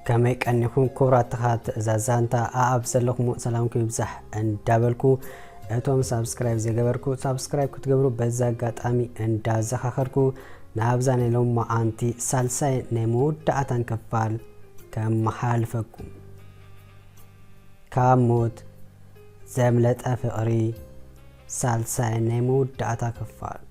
ከመይ ቀኒኹም ክቡራት ተኸታተልቲ እዛ ዛንታ? ኣኣብ ዘለኹም ሰላምኩም ይብዛሕ እንዳበልኩ፣ እቶም ሳብስክራይብ ዘይገበርኩ ሳብስክራይብ ክትገብሩ በዚ ኣጋጣሚ እንዳዘኻኸርኩ፣ ናብዛ ናይ ሎማዓንቲ ሳልሳይ ናይ መወዳእታን ክፋል ከመሓላልፈኩም። ካብ ሞት ዘምለጠ ፍቕሪ፣ ሳልሳይ ናይ መወዳእታ ክፋል።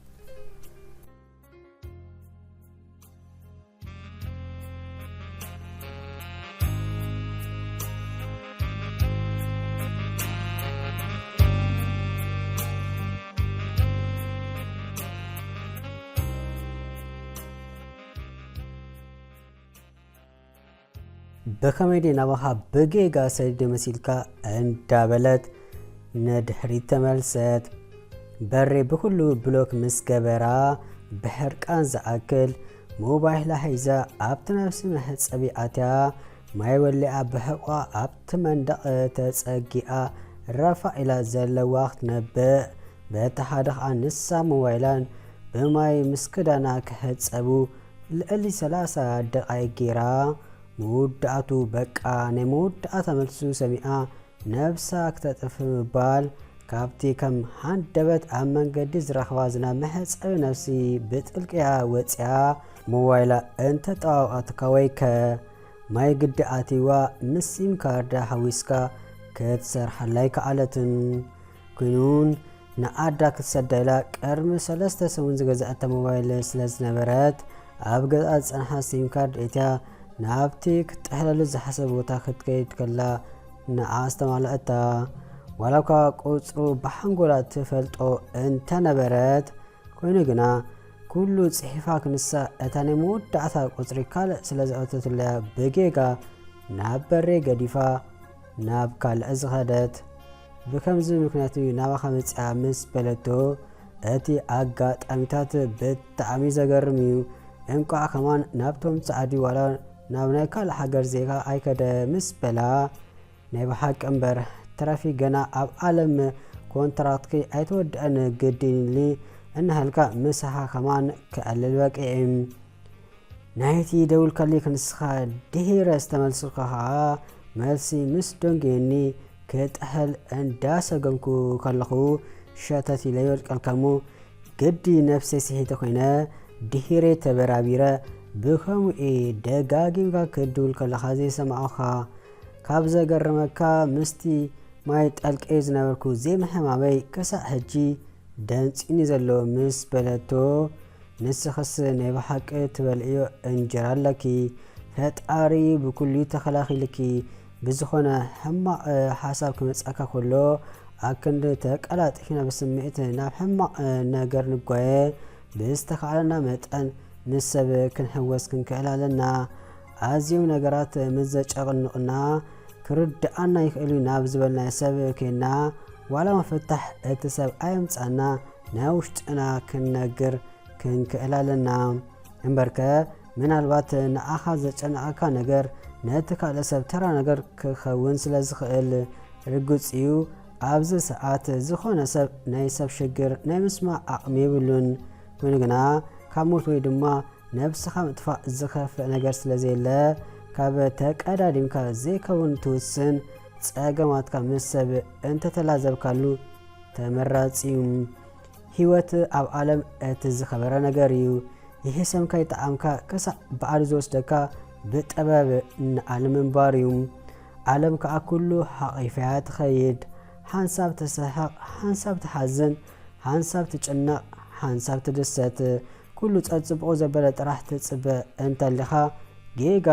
ብኸመይ ድየ ናባኻ ብጌጋ ሰዲደ መሲልካ እንዳበለት ንድሕሪት ተመልሰት። በሪ ብኹሉ ብሎክ ምስ ገበራ፣ ብሕርቃን ዝኣክል ሞባይላ ሒዛ ኣብቲ ነብሲ መሕጸቢ ኣትያ፣ ማይ ወሊዓ ብሕቋ ኣብቲ መንደቕ ተጸጊኣ ራፋ ኢላ ዘለዋ ክትነብእ፣ በቲ ሓደ ኸኣ ንሳ ሞባይላን ብማይ ምስ ክዳና ክሕጸቡ ልዕሊ ሰላሳ ደቓይቕ ጌራ፣ መወዳእቱ በቃ ናይ መወዳእታ መልሱ ሰሚዓ ነብሳ ክተጥፍእ ምባል፣ ካብቲ ከም ሃንደበት ኣብ መንገዲ ዝረኽባ ዝናብ መሕጸቢ ነብሲ ብጥልቅያ ወጺኣ፣ ሞባይላ እንተጠዋወቐትካ ወይከ ማይ ግዲ ኣትይዋ ምስ ሲም ካርዳ ሓዊስካ ክትሰርሓላ ኣይከኣለትን። ኮይኑን ንኣዳ ክትሰዳ ኢላ ቅድሚ ሰለስተ ሰሙን ዝገዝኣታ ሞባይል ስለ ዝነበረት፣ ኣብ ገዝኣ ዝጸንሓ ሲም ካርድ እትያ ናብቲ ክትጥሕለሉ ዝሓሰብ ቦታ ክትከይድ ከላ ንዓ ኣስተማልኣታ። ዋላ እኳ ቁጽሩ ብሓንጎላ ትፈልጦ እንተነበረት፣ ኮይኑ ግና ኩሉ ጽሒፋ ክንሳ እታ ናይ መወዳእታ ቁጽሪ ካልእ ስለ ዝኣተትለያ ብጌጋ ናብ በሬ ገዲፋ ናብ ካልእ ዝኸደት። ብከምዚ ምኽንያት እዩ ናባኻ መጺኣ ምስ በለቶ፣ እቲ ኣጋጣሚታት ብጣዕሚ ዘገርም እዩ። እንቋዕ ከማን ናብቶም ጻዕዲ ዋላ ናብ ናይ ካልእ ሃገር ዜጋ ኣይከደ ምስ በላ፣ ናይ ብሓቂ እምበር ትረፊ ገና ኣብ ዓለም ኮንትራትኪ ኣይተወድአን ግድን ኢሊ እናሃልካ ምሳኻ ከማን ክዕልል በቂዐ። ናይቲ ደውልካሊ ክንስኻ ድሂረ ዝተመልስልካ ኸዓ መልሲ ምስ ደንጎየኒ ክጥሕል እንዳሰገምኩ ከለኹ ሸተት ኢለ ይወድቀልካ እሞ ግዲ ነብሰይ ስሒተ ኮይነ ድሂረ ተበራቢረ ብኸምኡ እየ ደጋጊምካ ክትድውል ከለኻ ዘይሰማዕኻ። ካብ ዘገርመካ ምስቲ ማይ ጠልቀዮ ዝነበርኩ ዘይምሕማመይ ክሳዕ ሕጂ ደንጺኒ ዘሎ ምስ በለቶ፣ ንስኽስ ናይ ብሓቂ ትበልዕዮ እንጀራ ኣለኪ፣ ፈጣሪ ብኩሉ ተኸላኺልኪ። ብዝኾነ ሕማቕ ሓሳብ ክመጻካ ከሎ ኣክንዲ ተቀላጢፍና ብስምዒት ናብ ሕማቕ ነገር ንጓየ፣ ብዝተኻእለና መጠን ምስ ሰብ ክንሕወስ ክንክእል ኣለና። ኣዝዮም ነገራት ምስ ዘጨቕንቑና ክርድኣና ይኽእል እዩ ናብ ዝበልናዮ ሰብ ኬንና ዋላ ምፍታሕ እቲ ሰብ ኣየምጻና ናይ ውሽጥና ክንነግር ክንክእል ኣለና። እምበርከ ምናልባት ንኣኻ ዘጨነቐካ ነገር ነቲ ካልእ ሰብ ተራ ነገር ክኸውን ስለ ዝኽእል ርግጽ እዩ። ኣብዚ ሰዓት ዝኾነ ሰብ ናይ ሰብ ሽግር ናይ ምስማዕ ዓቕሚ የብሉን። ኮይኑ ግና ካብ ሞት ወይ ድማ ነብስኻ ምጥፋእ ዝኸፍእ ነገር ስለ ዘየለ ካብ ተቀዳዲምካ ዘይከውን ትውስን ጸገማትካ ምስ ሰብ እንተተላዘብካሉ ተመራጺ እዩ። ህይወት ኣብ ዓለም እቲ ዝኸበረ ነገር እዩ። ይህሰምካ ይጠዓምካ ክሳዕ ባዕሉ ዝወስደካ ብጥበብ ንዓለም ምንባር እዩ። ዓለም ከኣ ኩሉ ሓቒፋያ ትኸይድ። ሓንሳብ ትስሕቕ፣ ሓንሳብ ትሓዝን፣ ሓንሳብ ትጭነቕ፣ ሓንሳብ ትድሰት። ኩሉ ጸጽብቑ ዘበለ ጥራሕ ትጽበ እንተሊኻ ጌጋ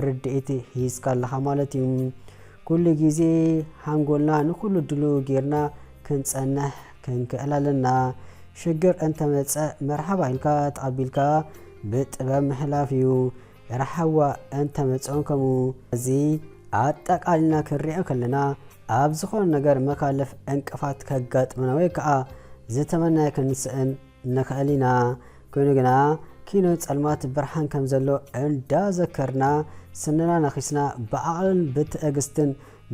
ርድኢት ሂዝካ ኣለኻ ማለት እዩ። ኩሉ ግዜ ሓንጎልና ንኹሉ ድሉው ጌርና ክንጸንሕ ክንክእል ኣለና። ሽግር እንተመጸ መርሓባ ኢልካ ተቐቢልካ ብጥበብ ምሕላፍ እዩ። ረሓዋ እንተመጸ እውን ከምኡ። እዚ ኣጠቓሊልና ክንሪኦ ከለና ኣብ ዝኾነ ነገር መካልፍ ዕንቅፋት ከጋጥመና ወይ ከዓ ዝተመናዮ ክንስእን ንኽእል ኢና። ኮይኑ ግና ኪኖ ጸልማት ብርሃን ከም ዘሎ እንዳዘከርና ስንና ነኺስና ብዓቕልን ብትዕግስትን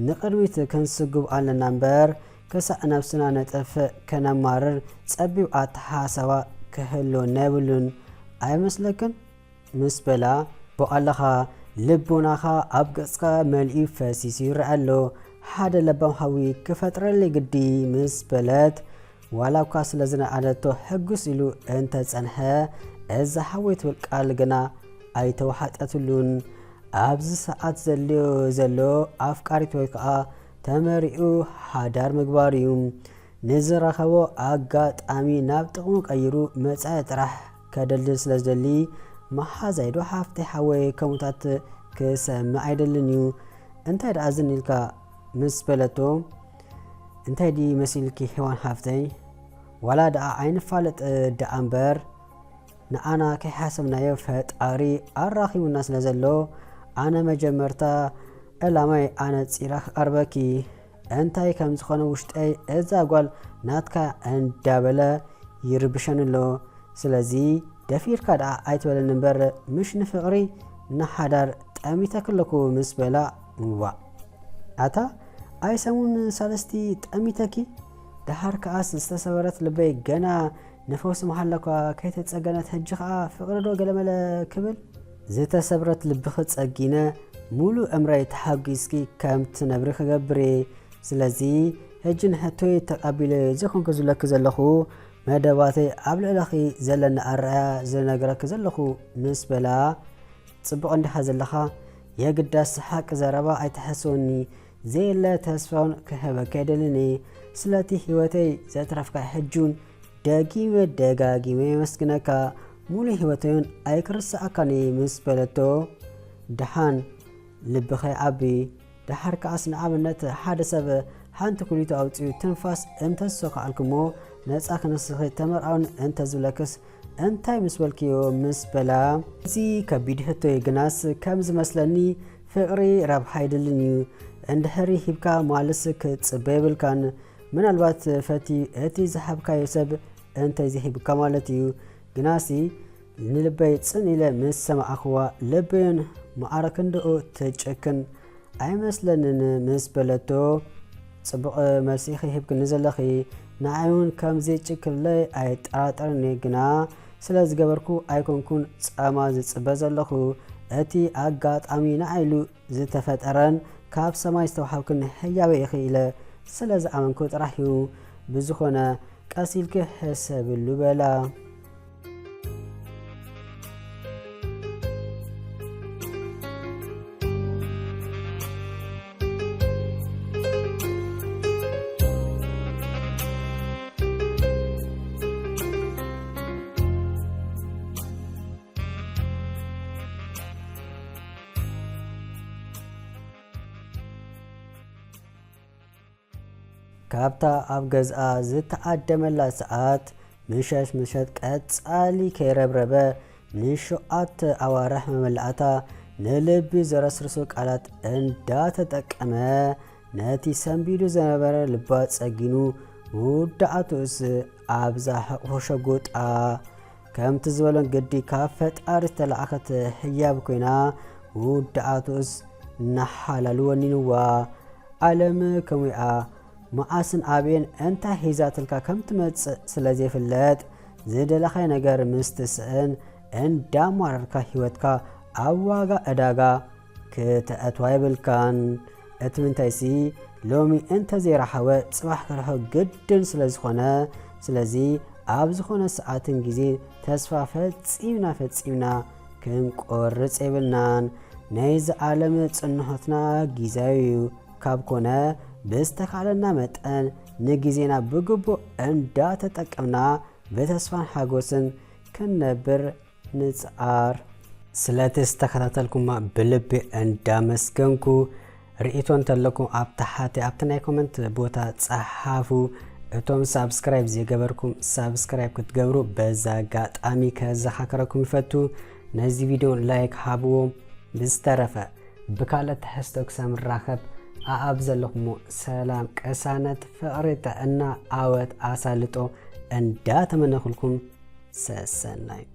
ንቕድሚት ክንስጉም ኣለና እምበር ክሳዕ ነብስና ነጥፍእ ከነማርር ጸቢብ ኣተሓሳስባ ክህልወና የብሉን ኣይመስለክን? ምስ በላ ብቓልኻ ልቦናኻ ኣብ ገጽካ መሊኡ ፈሲሱ ይረኣ ኣሎ። ሓደ ለባም ሓዊ ክፈጥረለይ ግዲ ምስ በለት፣ ዋላ እኳ ስለ ዝነኣደቶ ሕጉስ ኢሉ እንተጸንሐ፣ እዛ ሓወይ ትብል ቃል ግና ኣይተዋሓጠትሉን። ኣብዚ ሰዓት ዘልዮ ዘሎ ኣፍቃሪት ወይ ከኣ ተመሪኡ ሓዳር ምግባር እዩ። ንዝረኸቦ ኣጋጣሚ ናብ ጥቕሙ ቀይሩ መጻኢ ጥራሕ ከደልድል ስለ ዝደሊ፣ መሓዛይ ዶ ሓፍተይ ሓወይ ከምኡታት ክሰምዕ ኣይደልን እዩ። እንታይ ደኣ ዝን ኢልካ ምስ በለቶ፣ እንታይ ድዩ መሲልኪ ሄዋን ሓፍተይ? ዋላ ደኣ ኣይንፋለጥ ደኣ እምበር፣ ንኣና ከይሓሰብናዮ ፈጣሪ ኣራኺቡና ስለ ዘሎ፣ ኣነ መጀመርታ ዕላማይ ኣነጺራ ክቐርበኪ፣ እንታይ ከም ዝኾነ ውሽጠይ እዛ ጓል ናትካ እንዳበለ ይርብሸኒ ኣሎ። ስለዚ ደፊርካ ደኣ ኣይትበለኒ እምበር፣ ምሽ ንፍቕሪ ንሓዳር ጠሚተኪ ኣለኩ ምስ በላ፣ ዋእ ኣታ ኣይ ሰሙን ሳልስቲ ጠሚተኪ፣ ደሓር ከኣስ ዝተሰበረት ልበይ ገና ንፈውሲ መሃለኳ ከይተጸገነት፣ ሕጂ ከኣ ፍቕሪ ዶ ገለመለ ክብል? ዝተሰብረት ልብኺ ጸጊነ፣ ሙሉእ እምረይ ተሓጒስኪ ከም ትነብሪ ክገብር እየ። ስለዚ፣ ሕጂ ንሕቶይ ተቐቢለ ዘይኮንኩ ዝብለኪ ዘለኹ፣ መደባተይ ኣብ ልዕለኺ ዘለኒ ኣረኣእያ ዝነግረኪ ዘለኹ ምስ በላ፣ ጽቡቕ እንዲኻ ዘለኻ፣ የግዳስ ሓቂ ዘረባ ኣይትሓስወኒ፣ ዘየለ ተስፋውን ክህበኪ ኣይደልን እየ። ስለቲ ህይወተይ ዘትረፍካ ሕጂ እውን ደጊመ ደጋጊመ የመስግነካ፣ ሙሉእ ህይወተይ እውን ኣይክርስዓካን እየ ምስ በለቶ፣ ደሓን ልብኺ ይዓቢ። ደሓር ከኣስ ንኣብነት ሓደ ሰብ ሓንቲ ኩሊቱ ኣውጺኡ ትንፋስ እንተዝሰኳዓልኩሞ ነጻ ክንስኺ ተመርዓውን እንተዝብለክስ እንታይ ምስ በልክዮ ምስ በላ፣ እዚ ከቢድ ሕቶ እዩ፣ ግናስ ከም ዝመስለኒ ፍቕሪ ረብሓ ኣይደልን እዩ። እንድሕሪ ሂብካ ማልስ ክትጽበ የብልካን። ምናልባት ፈትዩ እቲ ዝሃብካዮ ሰብ እንተዘይሂብካ ማለት እዩ። ግናሲ ንልበይ ጽን ኢለ ምስ ሰማዕኽዋ፣ ልበይን ማዕረ ክንድኡ ትጭክን ኣይመስለንን ምስ በለቶ፣ ጽቡቕ መልሲ ኢኺ ሂብክኒ ዘለኺ። ንዓይ እውን ከም ዘይጭክለይ ኣይጠራጠርን እየ፣ ግና ስለ ዝገበርኩ ኣይኮንኩን ጻማ ዝጽበ ዘለኹ። እቲ ኣጋጣሚ ንዓይ ኢሉ ዝተፈጠረን ካብ ሰማይ ዝተዋሃብክኒ ህያበ ኢኺ ኢለ ስለ ዝኣመንኩ ጥራሕ እዩ። ብዝኾነ ቀስ ኢልኪ ሕሰብሉ በላ። ካብታ ኣብ ገዝኣ ዝተዓደመላ ሰዓት ምሸት ምሸት ቀጻሊ ከይረብረበ ንሸውዓተ ኣዋርሕ መመላእታ ንልቢ ዘረስርሱ ቃላት እንዳተጠቀመ ነቲ ሰንቢዱ ዝነበረ ልባ ጸጊኑ፣ መወዳእትኡስ ኣብዛ ሕቕፎ ሸጉጣ። ከምቲ ዝበሎን ግዲ ካብ ፈጣሪ ዝተላእከት ህያብ ኮይና፣ መወዳእትኡስ ንሓላሉ ወኒንዋ። ዓለም ከምኡ እያ። መዓስን ኣበየን እንታይ ሒዛትልካ ከም ትመጽእ ስለ ዘይፍለጥ፣ ዝደለኻዮ ነገር ምስ ትስእን፣ እንዳማረርካ ህይወትካ ኣብ ዋጋ ዕዳጋ ክተእትዋ የብልካን። እቲ ምንታይሲ፣ ሎሚ እንተዘይረሓወ፣ ጽባሕ ክርሖ ግድን ስለ ዝኾነ፣ ስለዚ ኣብ ዝኾነ ሰዓትን ግዜ ተስፋ ፈጺምና ፈጺምና ክንቆርጽ የብልናን። ናይዚ ዓለም ጽንሖትና ግዜያዊ እዩ። ካብ ኮነ፣ ብዝተኻእለና መጠን ንግዜና ብግቡእ እንዳተጠቀምና ብተስፋን ሓጎስን ክንነብር ንጽዓር። ስለቲ ዝተኸታተልኩማ ብልቢ እንዳመስገንኩ፣ ርእይቶ እንተለኩም ኣብ ታሕቲ ኣብቲ ናይ ኮመንት ቦታ ጸሓፉ። እቶም ሳብስክራይብ ዘይገበርኩም ሳብስክራይብ ክትገብሩ በዛ ኣጋጣሚ ከዘኻክረኩም ይፈቱ። ነዚ ቪድዮ ላይክ ሃብዎ። ብዝተረፈ ብካልእ ትሕዝቶ ክሳብ ንራኸብ ኣኣብ ዘለኹሞ ሰላም፣ ቅሳነት፣ ፍቕሪ፣ ጥዕና፣ ዓወት፣ ኣሳልጦ እንዳተመነኹልኩም ሰሰናዩ።